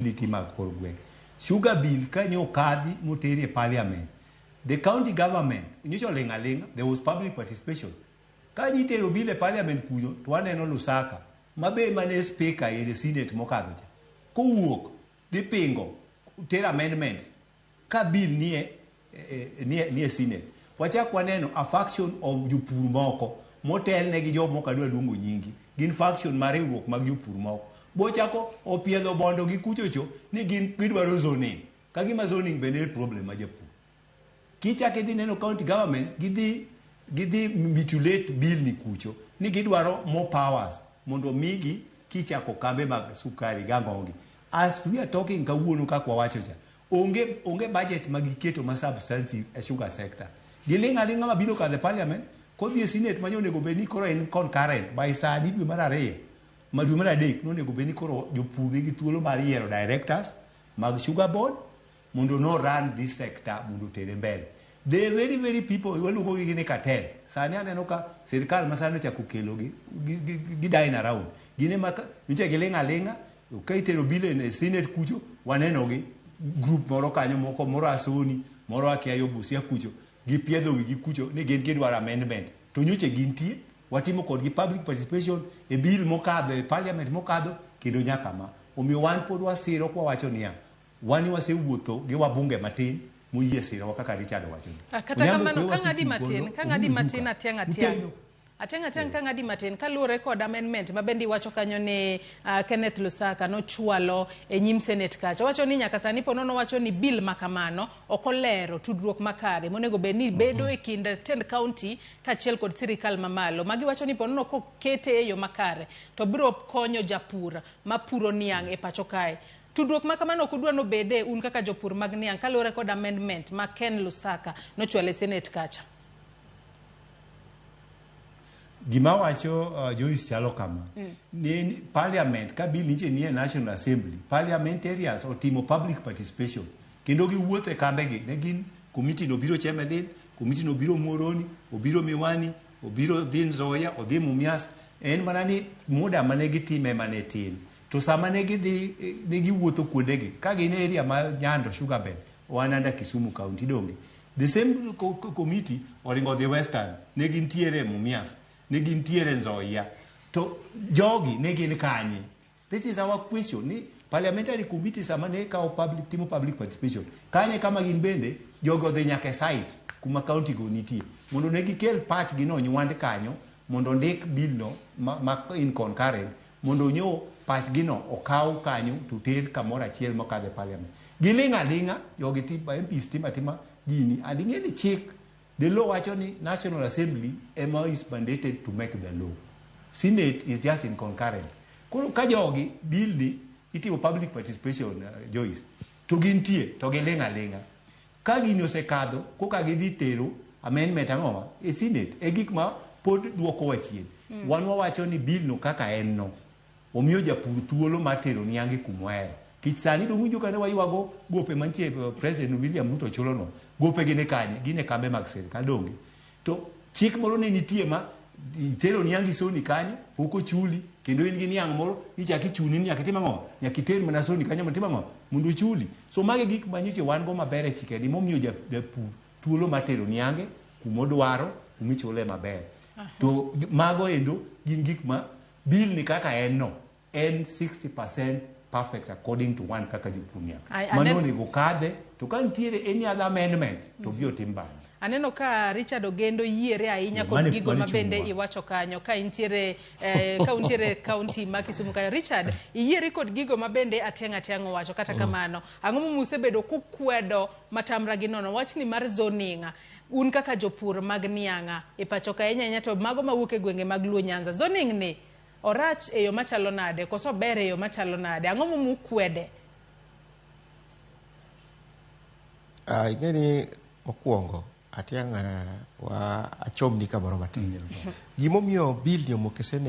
Responsibility mag kor gweng'. Sugar bill ka nyo kadhi moteri e parliament, the county government nyocha oling' aling'a, there was public participation. Ka nitero bill e parliament kuno to waneno Lusaka ma be mane speaker e the senate mokadho cha kowuok dhi pingo tero amendments ka bill nie nie senate. Wachak waneno a faction of jopur moko motelne gi jok moko adwa luongo nyingi. Gin faction mar riwruok mag jopur moko. Bochako opiedho bondo gi kuchocho ni gin gidwaro zoning. Ka gima zoning bende e problem ma japur. Kichak idhi neno county government gidhi gidhi mutilate bill ni kucho ni gidwaro more powers mondo omigi kichako kambe mag sukari gang'ogi. As we are talking kawuono kaka wawacho cha, onge onge budget ma giketo ma substantive e sugar sector. Giling' aling'a ma biro kadho e parliament, kodhi e senate ma onego bed ni koro en concurrent by sani dwe mar ariyo ma dwe mar adek nonego bed ni koro jopur nigi thuolo mar yiero directors mag sugar board mondo no run this sector mondo otere mbele. The very very people waluongo gi ni cartel. Sani aneno ka sirkal ma sani ochako kelo gi gi dine around. Gin ema nyocha giling' aling'a ka itero bill e senate kucho waneno gi group moro kanyo moko moro Asoni moro akia yo Busia kucho gipiedho wigi kucho ni gin gidwaro amendment to nyocha gintie watimo kodgi public participation e bill mokadho e parliament mokadho kendo nyaka ma omiyo wan pod wasiro kwa wacho niya wan wasewuotho gi wabunge matin moyie sirowa kaka Richard owacho ni. Kata kamano ka ng'adi matin ka ng'adi matin atiang' atiang' atiang' atiang' ka ng'adi matin kaluwore kod amendment ma bende iwacho kanyo ni Kenneth Lusaka nochwalo e nyim Senate kacha wacho ni nyaka sani po nono wacho ni bill ma kamano ok olero tudruok makare monego bed ni bedo e kind tend county kaachiel kod sirikal mamalo. Magi wacho ni po nono kokete e yo makare to biro konyo japur mapuro niang' e pacho kae. Tudruok ma kamano ok udwa nobede un kaka jopur mag niang' kaluwore kod amendment ma Ken Lusaka nochwalo e Senate kacha. Gima wacho Joyce chalo kama. Ni parliament ka bill nitie nie National Assembly, parliamentarians otimo public participation kendo giwuotho e kambegi ne gin committee no biro Chemelil, committee no biro Muhoroni, obiro Miwani, obiro dhi Nzoia, odhi Mumias. En mana ni muda mane gitime mane tin. To sama ne gidhi ne giwuotho kuondegi ka gin area ma Nyando Sugar Bed wan under Kisumu County donge. The same committee oringo dhi Western ne gintiere Mumias, ne gintiere Nzoia. To jogi ne gin kanye? This is our question ni parliamentary committee sama ne kawo public timo public participation kanye kama gin bende jogo odhi nyaka e site kuma county go nitie mondo ne gikel pachgi no nywand kanyo mondo ondik bill no ma in concurrent mondo nyo pachgi no okaw kanyo to ter kamoro achiel mokadho e parliament. Giling' aling'a jogi ti, MPs timo atima gini and ing'e ni chik the law wacho ni National Assembly ema is mandated to make the law. Senate is just in concurrent. Koro ka jogi bill ni itimo public participation Joyce to gintie to giling' aling'a. Ka gini osekadho koka gidhi tero amendment ang'owa e Senate e gik ma pod duokowa chien. Wan wawacho ni bill no kaka en no omiyo japur thuolo mar tero niange kumohero. Kich sani dong' winjo kane waywago gope mantie President William Ruto chulo no. Gope gin e kanye? Gin e kambe mag sirkal donge. To chik moro ne nitie ma itero niangi Soni kanyo pok ochuli kendo in gi niang' moro ichak ichuni ni nyaka itim ang'o? Nyaka iter mana Soni kanyo mondo itim ang'o? Mondo ochuli. So magi gik ma nyocha wan go maber e chike ni momiyo japur thuolo mar tero niange kumodwaro kumichule maber. To mago endo gin gik ma bill ni kaka en no en 60% perfect according to one kaka jopur niang'. Mano onego kadhe to ka nitiere any other amendment to biro tim bang'e. Aneno ka Richard Ogendo yiere ahinya kod gigo ma bende iwacho kanyo ka intiere ka untiere county ma Kisumu kanyo. Richard, iyieri kod gigo ma bende Atiang' Atiang' owacho kata kamano. Ang'o momiyo usebedo kukwedo matamra gi nono wachni mar zoning un kaka jopur mag niang'a e pacho ka ahinya ahinya to mago mawuok e gwenge mag Luo Nyanza. Zoning ni orach e yo machalo nade koso ober e yo machalo nade? Ang'o momiyo ukwede? Ing'e ni mokwongo Atiang' wa achomni kamoro matin. Gimomiyo bill ni omok e Senate